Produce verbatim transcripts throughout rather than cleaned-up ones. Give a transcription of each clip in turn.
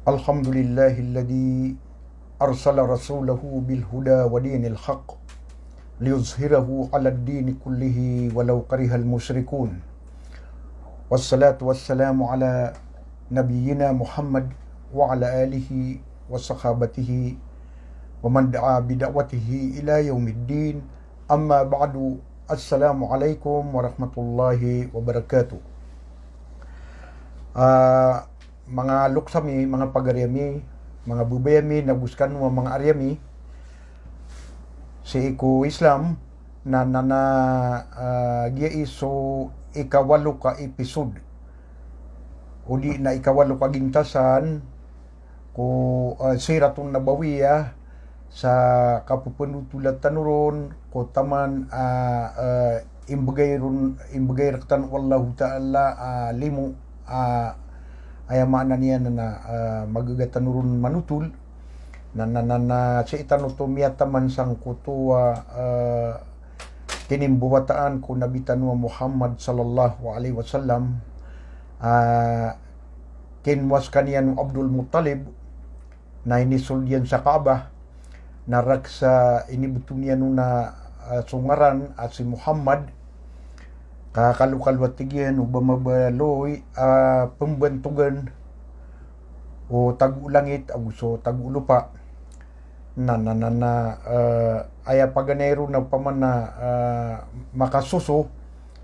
الحمد لله الذي أرسل رسوله بالهدى ودين الحق ليظهره على الدين كله ولو كره المشركون. والصلاة والسلام على نبينا محمد وعلى آله وصحابته ومن دعا بدعوته إلى يوم الدين. أما بعد. السلام عليكم ورحمة الله وبركاته. Ah, manga loks ami, manga pagari ami, manga babay ami, nago sekano a manga ari ami sii ko Islam, na, na, na, ah, giya i so ikawalo ka episode, odi na ikawalo ka gintasan ko, ah, Siratun Nabawiyah, sa kapepenotholan tano ron ko taman, ah, ah, imbegay ron, imbegay rektano o Allahu Ta'ala, ah, limo, ah, aya maana niyan na, ah, magaga tano ron manothol, na, na, na, na sii tano oto miyataman sangkoto a, ah, kinimbawataan ko Nabi tano a Muhammad sallallahu alaihi wasallam, ah, kinowa sekaniyan o Abdul Muttalib, na inisold iyan sa Kaabah, na rek sa inibeto niyan on a, ah, so ngaran a si Muhammad, ka kalokalo a tig iyan o ba mabaloy a pembantogan o tago o langit ago so tago o lopa. Na, na, na, na, ah, aya paganay ron na opama na, ah, makasoso,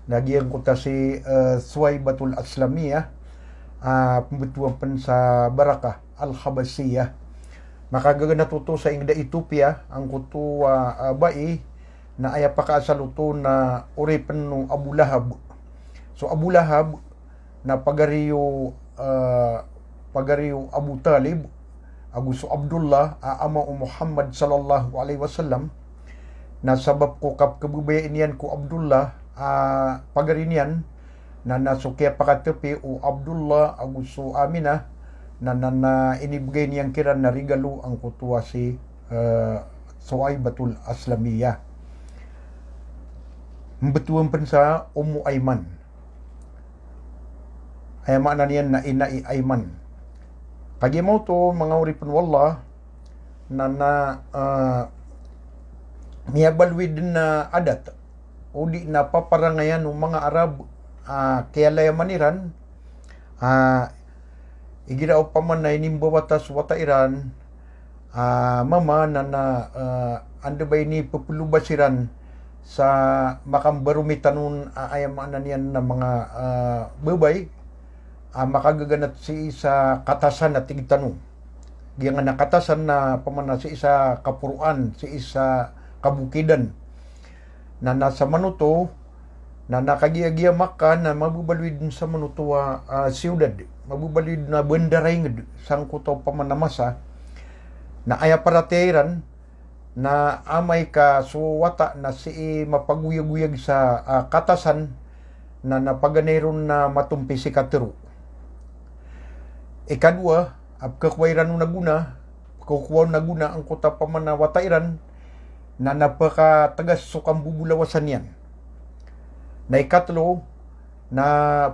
na giyangkoto a si, ah, Suwaibatul Aslamiyah, ah, pembetowan pen sa Barakah Al-Habashiyah. Makagaganat oto sa inged a Ethiopia, angkoto a, ah, bai, na aya pakaasal oto na oripen o Abu Lahab. So Abu Lahab na pagari o, ah, pagari o Abu Talib ago so Abdullah a ama o Muhammad sallallahu alaihi wasallam. Na sabap ko kapekhababayai niyan ko Abdullah a pagari niyan, na, na so kiyapakatepi o Abdullah ago so Aminah, na, na, na inibegay niyan kiran na regalo angkoto a si, eh, Suwaibatul Aslamiyah. Mbetowan pen sa Ummu Ayman. Aya maana niyan na ina i Ayman. Kagiya maoto, manga oripen o Allah, na, na, eh, miyabaloy den a adat odi na paparangayan o manga Arab, ah, kiyalayaman iran, ah, igira opama na inimbawata so wata iran, ah, mama, na, na, ah, anda ba inipepelobas iran sa makambaromita on, ah, aya maana niyan na manga, ah, babay, ah, makagaganat sii sa katasan a tig tano. Giyangan a katasan na opama na sii sa kaporoan, sii sa kabokidan. Na, na samanoto, na, na kagiya giya Makkah na mababaloy den samanoto a, ah, siyudad, mababaloy den a bandar a inged sangkoto opama na masa. Na aya paratiyaya iran na amay ka so wata na sii mapagoyagoyag sa, ah, katasan, na, na paganay ron na matompi sii katero. Ikadowa, a pekhakowa iran on a gona, pekhakowa on a gona angkoto opama na wata iran, na, na pekategas so kambobolawasan iyan. Na ikatelo, na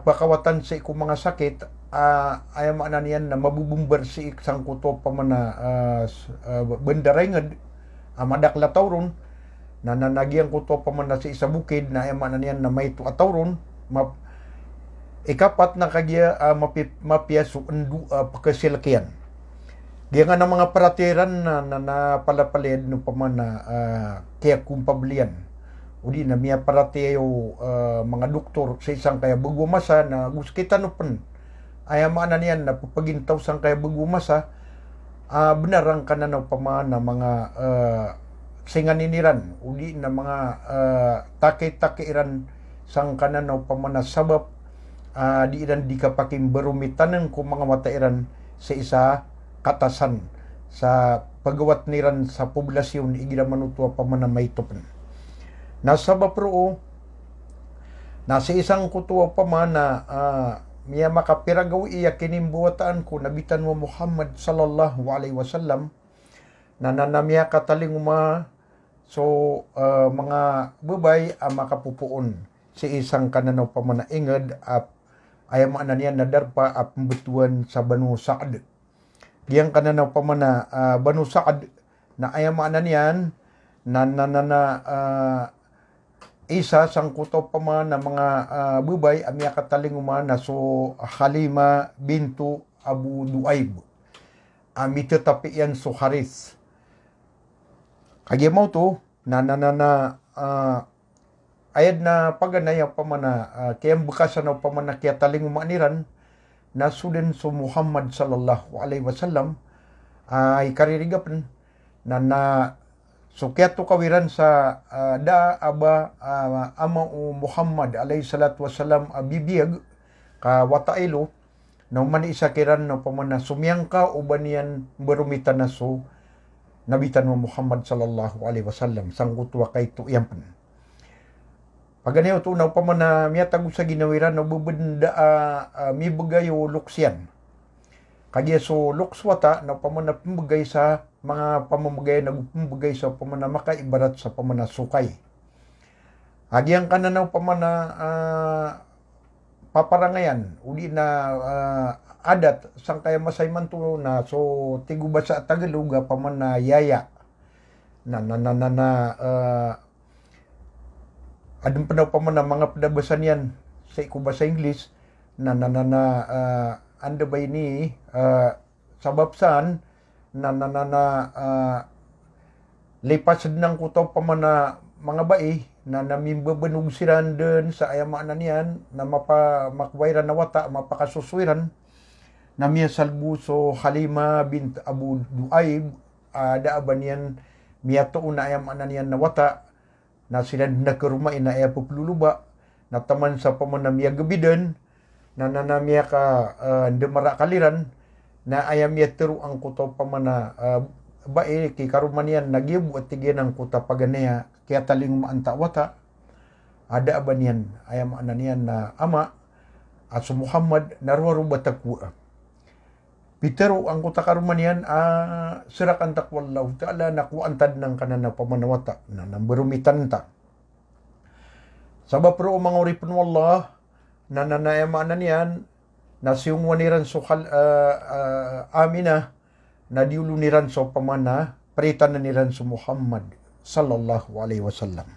pekawatan sii ko manga sakit, ah, aya maana niyan na mabobombar sii sangkoto opama na, ah, s-, ah, bandar a inged, a madakel a taw ron, na, na, na giyangkoto opama na sii sa bokid, na aya maana niyan na maito a taw ron, map-, ikapat na kagiya, ah, mapi-, mapiya so endo, ah, pekesilek iyan. Giyangan a manga paratiyaya iran na, na, na palapalaya den opama na, ah, kiyakompabel iyan. Odi na miyaparatiyaya o, ah, manga doktor sii sangkaya bago a masa na go sekitano pen. Aya maana niyan na pepaginetaw sangkaya bago a masa, ah, benar angkanan a opama na manga, eh, singanin iran, odi na manga, eh, takitaki iran sangkanan a opama na sabap, ah, di iran di kapakimbaromita on ko manga wata iran sii sa katasan, sa pegawat iran sa poblasyon igira manoto a opama na maito pen. Na sabap roo, na sii sangkoto a opama na, ah, miyamakapira gawii a kinimbawataan ko Nabi tano a Muhammad sallallahu alaihi wasallam, na, na, na miyakatalingoma so, ah, manga babay a makapopoon sii sangkanan a opama na inged a, aya maana niyan na darpa a pembetowan sa Banu Sa'd. giyangkanan a opama na, ah, Banu Sa'd, na aya maana niyan, na, na, na, na, ah, isa sangkoto a opama na manga, ah, babay a miyakatalingoma na so Halima bintu Abu Du'aib. A mitatapi iyan so Harith. Kagiya maoto, na, na, na, na, ah, aya dn a paganay a opama na, ah, kiyambkasan a opama na kiyatalingomaan iran, na so dn so Muhammad sallallahu alaihi wasallam, ah, i karirigapn, na, na so kiyatokaw iran sa, ah, da a ba, ah, ama o Muhammad alayhis salatu wassalam a bibiyag, ka wata ilo, na oman i isa kiran na opama na somiyangka o ba niyan mbaromitan a so Nabi tano a Muhammad sallallahu alaihi wasallam, sangkoto a kaito iyan pn. Paganay oto na opama na miyatago sa ginawa iran na o ba bn da a, ah, mibgay o loks iyan. Kagiya so loks wata na opama na pmbgay sa manga pamamagayan ago pmbgay sa opama na makaibarat sa opama na sokay. A giyangkanan a opama na, ah, paparangayan, odi na, ah, adat, sangkaya masa imanto na so tig o basa a Tagalog a opama na yaya. Na, na, na, na, na, ah, adn pn a opama na manga pd a basa niyan, sii ko basa English, na, na, na, na, ah, anda ba ini, ah, sabap san, na, na, na, na, ah, lipas dn angkoto a opama na manga bai, na, na mimbabanog siran dn sa aya maana niyan, na mapa-, makowa iran a wata, mapakasoso iran, na miyasalbo so Halima bint Abu Du'aib, ah, da a ba niyan miyatoon a aya maana niyan na wata, na siran dn a karoma i na aya pploloba, na taman sa opama na miyagbi dn, na, na, na miyaka, ah, ndamarakal iran, na aya miyatharo angkoto a opama na, ah, bai ki karoma niyan na giya bo a tig iyan angkoto a paganay a kiyatalingomaan ta a wata, a da a ba niyan, aya maana niyan na ama, a so Muhammad na rowaro ba ta kowaa. Pitharo angkoto a karoma niyan a serakan ta ko Allahu Ta'ala na kowaan ta dn angkanan a opama na wata, na, na mbaromitan ta. Sabap roo manga oripn o Allah, na, na, na aya maana niyan, na siyongowan iran so Hal-, ah, ah, Aminah, na diolon iran so opama na pritanan iran so Muhammad sallallahu alaihi wasallam.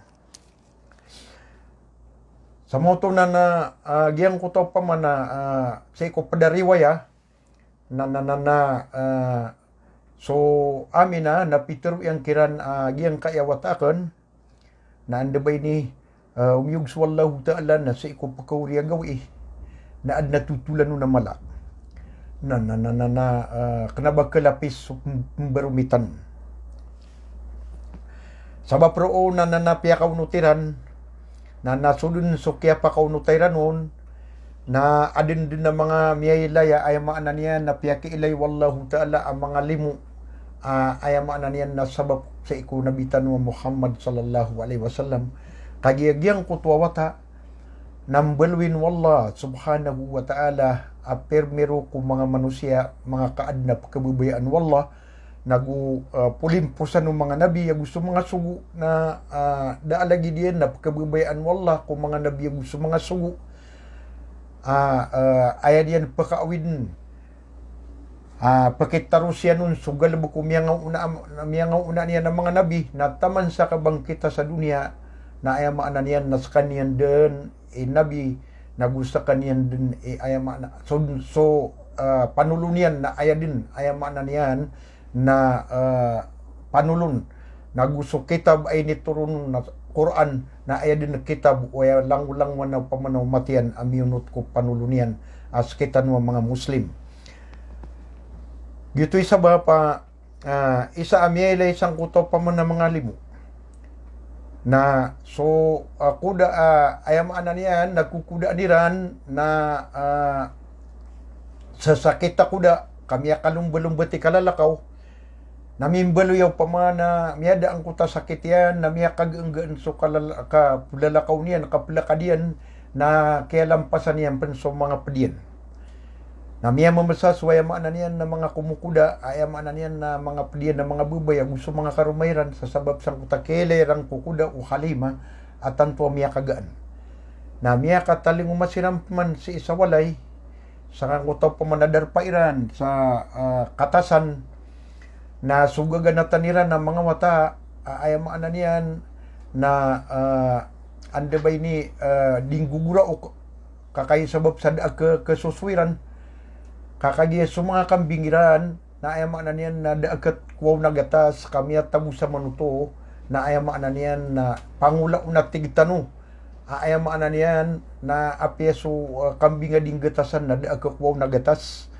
Sa maoto na, na, ah, giyangkoto a opama na, ah, sii ko pd a riwaya, na, na, na, na, ah, so Aminah na pitharo iyan kiran, ah, giyangkaya wata akn, na anda ba ini, ah, omiyog so Allahu Ta'ala na sii ko pkaori a gawii, na adn a totolan on a mala. Na, na, na, na, na, ah, kna ba kalapis so pm-, pmbaromitan. Sabap roo na, na, na piyakaonot iran, na, na so dn so kiyapakaonota iran on, na adn dn a manga miyailay a aya maana niyan na piyakiilay o Allahu Ta'ala a manga limo, ah, aya maana niyan na sabap sii ko Nabi tano a Muhammad sallallahu alaihi wasallam. Kagiya giyangkoto a wata, na mbaloyin o Allah subhanahu wa ta'ala a pirmiro ko manga manosiya, manga kaadn a pkhababayaan o Allah, nago, ah, polimposan o manga nabi ago so manga sogo, na, ah, da a lagid iyan na pkhababayaan o Allah ko manga nabi ago so manga sogo. Ah, ah, aya niyan pkhaawid, ah, pkhitaros iyan on so galbk o miyangaona, miyangaona niyan a manga nabi, na taman sa kabangkit a sa doniya, na aya maana niyan na skaniyan dn i nabi, nago skaniyan dn i aya maana, so, so, ah, panolon iyan na aya dn, aya maana niyan na, ah, panolon, nago so kitab a initoron na Qur'an, na aya dn kitab o aya langolangowan a opama na omat iyan a miyonot ko panolon iyan a skitano a manga Muslim. Giyoto i sabap a, ah, isa a miyailay sangkoto a opama na manga limo. Na so, ah, koda, ah, aya maana niyan na kokodaan iran na, ah, sasakit a koda, ka miyakalombalombat i kalalakaw. Na mimbaloy a opama na miyada angkoto a sakit iyan, na miyakagaenggaen so kalala-, kaplalakaw niyan, kaplakad iyan, na kiyalampasan iyan pn so manga pd iyan. Na miyamamasa so aya maana niyan na manga komokoda, aya maana niyan na manga pd iyan na manga babay ago so manga karoma iran, sa sabap sangkoto a kiyailay iran ko koda o Halima a tanto a miyakagaan. Na miyakatalingoma siran pman sii sa walay, sa kangkoto pman a darpa iran sa, ah, katasan, na so gaganatan iran a manga wata, ah, aya maana niyan na, ah, anda ba ini, ah, di nggogoraok, ka kagiya sabap sa da a ke-, kesoso iran, ka kagiya so manga kambing iran, na aya maana niyan na da a ketkowa on a gatas, ka miyatago sa manoto, na aya maana niyan na pangolaon a tig tano. A, aya maana niyan na apiya so, ah, kambing a di nggatasan na da a ketkowa on a gatas.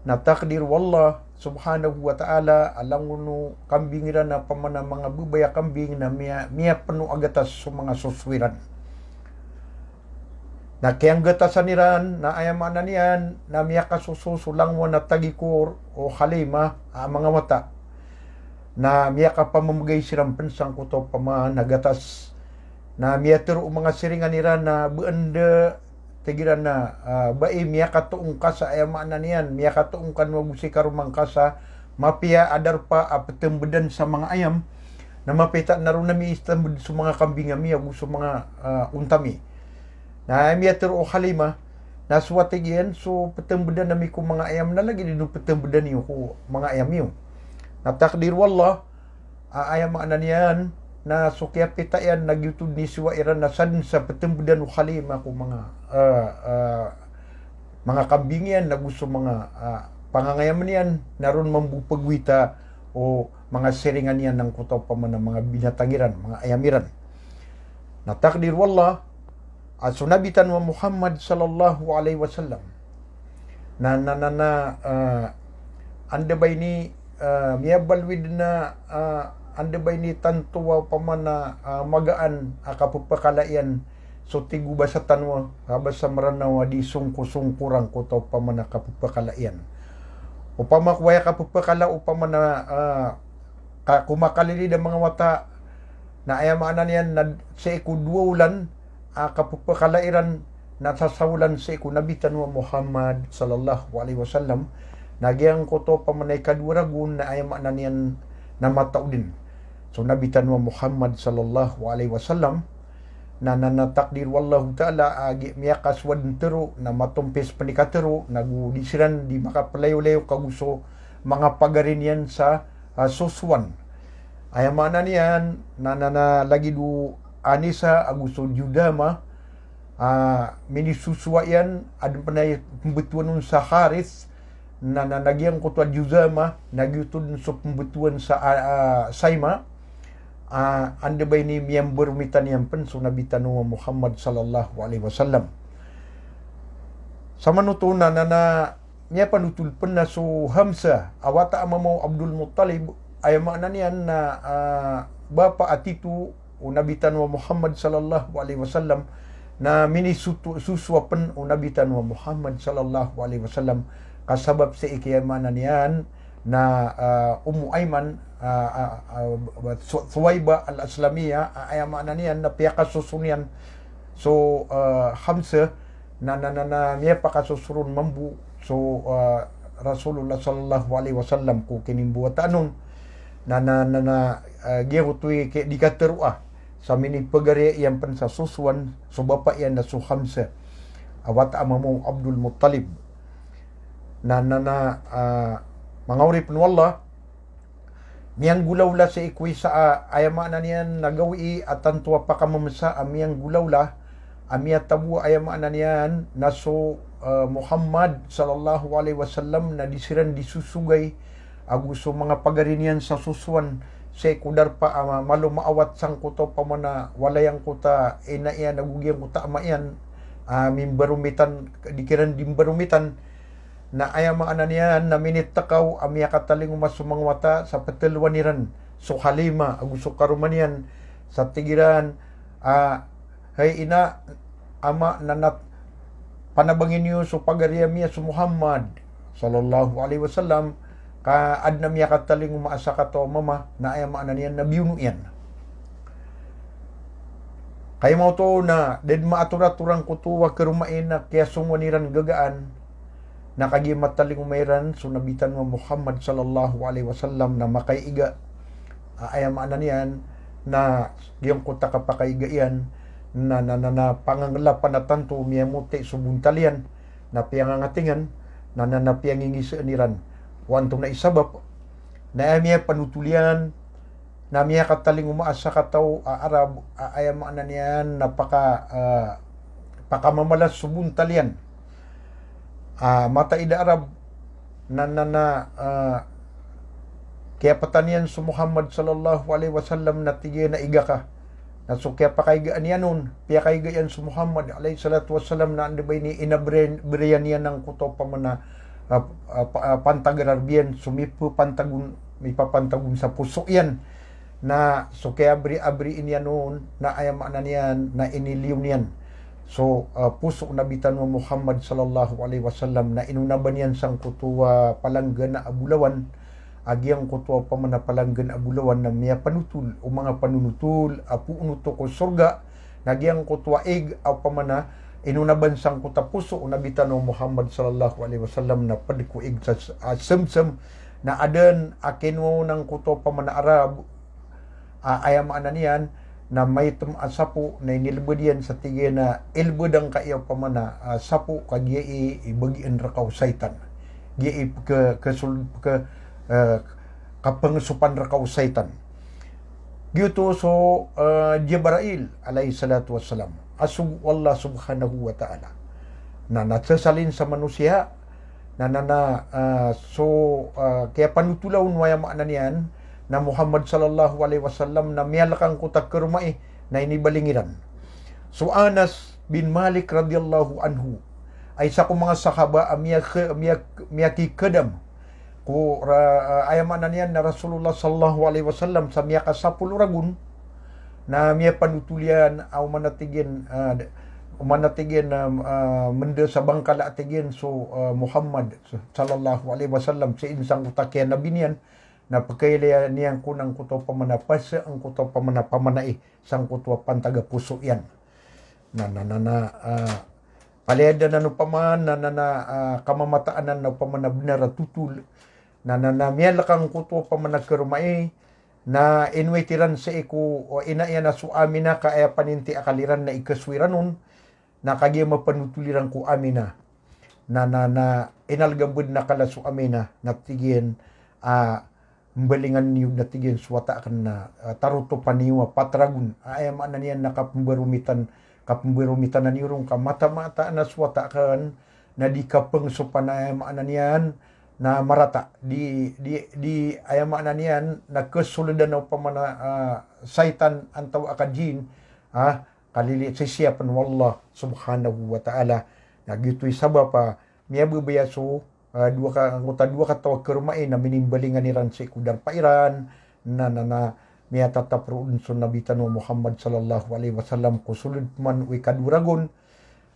Na takdir o Allah subhanahu wa ta'ala, a langon o kambing iran a pman a manga babay a kambing na miya-, miyapeno a gatas so manga soso iran. Na kiyanggatasan iran, na aya maana niyan na miyakasoso so langowan a tagikor o Halima a manga wata. Na miyakapamamegay siran pen sangkoto pman a gatas. Na miyatero o manga siringan iran na ba anda, tig iran na, ah, ba i miyakatoon ka sa, aya maana niyan, miyakatoon kano ago si karoma ngka sa mapiya a darpa a petembedan sa manga ayam. Na mapiya ta na ron ami itembed so manga kambing ami ago so manga, ah, onta mi. Na miyatero o Halima, na so, a tig iyan, so petembedan ami ko manga ayam na lagid o petembedan iyo ko manga ayam iyo. Na takdir o Allah, a, aya maana niyan na so kiyapita iyan na giyoto den i siwa iran na saden sa petembedan o Halima ko manga, ah, ah, manga kambing iyan ago so manga, ah, pangangayam iyan, na ron mambo pegowita o manga siringan iyan angkoto pman a manga binatang iran, manga ayam iran. Na takdir o Allah, a so Nabi tano a Muhammad sallallahu alaihi wasallam na, na, na, na, ah, anda ba ini, ah, miyabaloy den a, ah, anda ba ini tanto a opama na, ah, magaan a kapepakala iyan so tig o basa tano a, ah, basa Meranaw a di songkosongkor angkoto opama na kapepakala iyan. Opama ko aya kapepakala opama na, ah, ka-, ko makalilid a manga wata, na aya maana niyan na sii ko dowa olan a kapepakala iran na sasaolan sii ko Nabi tano a Muhammad sallallahu alaihi wasallam, na giyangkoto opama na ikadowa ragon na aya maana niyan na mataw den so Nabi tano a Muhammad sallallahu alaihi wasallam. Na, na, na takdir o Allahu Ta'ala a gi-, miyakasowa den tero, na matompis pen i katero, na go di siran di makapelayolayok ago so manga pagari niyan sa, ah, sosowan. Aya maana niyan na, na, na lagid o Anisa ago so Judama, ah, minisosowa iyan, aden pen a pembetowan on sa Harith, na, na, na giyangkoto a Judama, na giyoto den so pembetowan sa, ah, ah, Saima, ah, anda ba ini miyambaromitan iyan pen so Nabi tano a Muhammad sallallahu alaihi wasallam. Samanoto na, na, na, miyapanotol pen na so Hamsa, a wata a mama o Abdul Muttalib, aya maana niyan na, ah, bapa a tito o Nabi tano a Muhammad sallallahu alaihi wasallam, na minisoto-, sosowa pen o Nabi tano a Muhammad sallallahu alaihi wasallam, ka sabap sii ki aya maana niyan na, ah, Ummu Ayman, ah, ah, ah, Su-, Suwaiba al-Aslamiyah, ah, aya maana niyan na piyakasoso niyan so, ah, Hamsa, na, na, na, na miyapakasoso ron mambo so, ah, Rasulullah sallallahu alaihi wasallam ko kinimbawataan on. Na, na, na, na, ah, giyangkoto i ki-, di kateroa sa minipagari iyan pen sa sosowan so bapa iyan na so Hamsa, a wata a mama o Abdul Muttalib. Na, na, na, ah, manga oripen o Allah, miyanggolawla sii ko isa a, aya maana niyan na gawii a tanto a pakamemesa a miyanggolawla, a miyatago a aya maana niyan na so, eh, Muhammad sallallahu alaihi wasallam na di siran di sosogay ago so manga pagari niyan sa sosowan sii ko darpa a ma-, malo maawat sangkoto opama na walay angkoto a ina iyan ago giyangkoto a ama iyan, ah, mimbaromitan, di kiran di mbaromitan, na aya maana niyan na minitekaw a miyakatalingoma so manga wata sa petelowan iran so Halima ago so karoma niyan, sa tig iran a, "Hay ina, ama, na, na panabangin iyo so pagari ami a so Muhammad sallallahu alaihi wasallam, ka aden a miyakatalingoma a sakataw a mama," na aya maana niyan na biyono iyan. Ka imanto na da den maatorator angkoto a karoma iyan a kiyasongowan iran gagaan, na kagiya matalingoma iran so Nabi tano a Muhammad sallallahu alaihi wasallam na makaiga. A, aya maana niyan na giyangkoto a kapakaiga iyan na, na, na, na pangangelapan a tanto miyamoti so bontal iyan. na piyangangatingan, na, na, na piyangingisaan iran. Ko antonaa i sabap, na aya miyapanotol iyan, na miyakatalingoma a sakataw a Arab, a, aya maana niyan na paka, ah, pakamamalas so bontal iyan. Ah, mataid a Arab, na, na, na, ah, kiyapatan iyan so Muhammad sallallahu alaihi wasallam na tig iyan a iga ka. Na so kiyapakaigaan iyan on, piyakaiga iyan so Muhammad alayhi salatu wassalam na anda ba ini inabri-, berian iyan angkoto opama na, ah, ah, pa-, ah, pantag a rarb iyan, so mipepantagon, mipapantagon sa poso iyan. Na so kiyabri-, abri iyan on, na aya maana niyan, na iniliyo niyan so, ah, poso o Nabi tano a Muhammad sallallahu alaihi wasallam, na inonaban iyan sangkoto a palangganaa a bolawan, a giyangkoto a opama na palangganaa a bolawan na miyapanotol o manga panonotol a poon oto ko sorga, na giyangkoto a ig a opama na inonaban sangkoto a poso o Nabi tano a Muhammad sallallahu alaihi wasallam na ped ko ig sa, ah, Zamzam, na aden a kinowa on angkoto a opama na Arab, ah, aya maana niyan, na maitem a sapo, na inilebed iyan sa tig iyan a ilebed angkai a opama na, ah, sapo, ka giya i, i bagian reka o saitan. Giya i ke, kesol-, ke, eh, kapengesopan reka o saitan. Giyoto so, eh, Jibril alayhi salatu wassalam, a sogo o Allah subhanahu wa ta'ala. Na, na sesalin sa manosiya, na, na, na, ah, so, ah, kiyapanotola on o aya maana niyan na Muhammad sallallahu alaihi wasallam na miyalek angkoto a karomai na inibaling iran. So Anas bin Malik radhiyallahu anhu, a isa ko manga sahaba a miyake-, miyak-, miyakikadam ko ra-, ah, aya maana niyan na Rasulullah sallallahu alaihi wasallam sa miyakasapolo ragon, na miyapanotol iyan a opama na tig iyan, ah, d-, opama na tig iyan, ah, ah, menda sa bangkala a tig iyan so, ah, Muhammad sallallahu alaihi wasallam, sii sangkoto a kiyanabi niyan, na pekailaya niyan kon angkoto a opama na pasa, angkoto a opama na pamanai sangkoto a pantag a poso iyan. Na, na, na, na, ah, palaya den anan opama na, na, na, ah, kamamataan anan opama na benar a totol. Na, na, na miyalek angkoto a opama na karomai, na inowit iran sii ko, o, ina iyan a so Aminah, ka aya panintiakal iran na ikasoy iran on, na kagiya mapanotol iran ko Aminah. Na, na, na inalgambed na kala so Aminah, na tig iyan, ah, mbalingan iyo na tig iyan so wata aken na, ah, tarotopan iyo a pat ragon. Ah, aya maana niyan na kapembaromitan, kapembaromitanan iyo ron ka mataan-mataan a so wata aken na di kapengesopan, aya maana niyan na marata. Di, di, di, aya maana niyan na kesoledan a opama na, ah, saitan antawa a kajin, ah, kalili sisiyapen o Allah subhanahu wa ta'ala. Na giyoto i sabap a miyabebaya so, ah, dowa ka, angkoto a dowa kataw a karomai na minimbalingan iran sii ko darpa iran, na, na, na miyatatap roo den so Nabi tano a Muhammad sallallahu alaihi wasallam ko soled man o ikadowa ragon.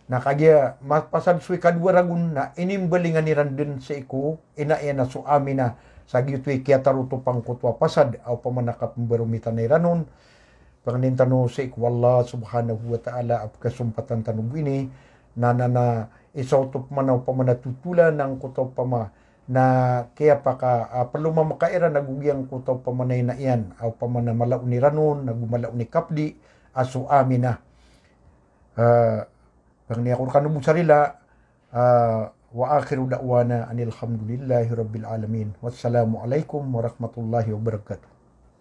Na kagiya mapasad so ikadowa ragon na inimbalingan iran den sii ko ina iyan a so Aminah. Sa giyoto i kiyatarotopan angkoto a pasad a opama na kapembaromitan iran on. Pangnin tano sii ko Allah subhanahu wa ta'ala a pekasompatan tano bo ini, na, na, na isa oto opama na opama na totolan angkoto opama na kiyapaka, ah, pelomamaka iran ago giyangkoto opama na ina iyan a opama na mala on i ranon ago mala on i kapedi a so Aminah. Ah, pangnin ako rekano bo sa rila, ah, wa akhiru da'wana anil hamdulillahi rabbil alamin. Wassalamu alaikum warahmatullahi wabarakatuh.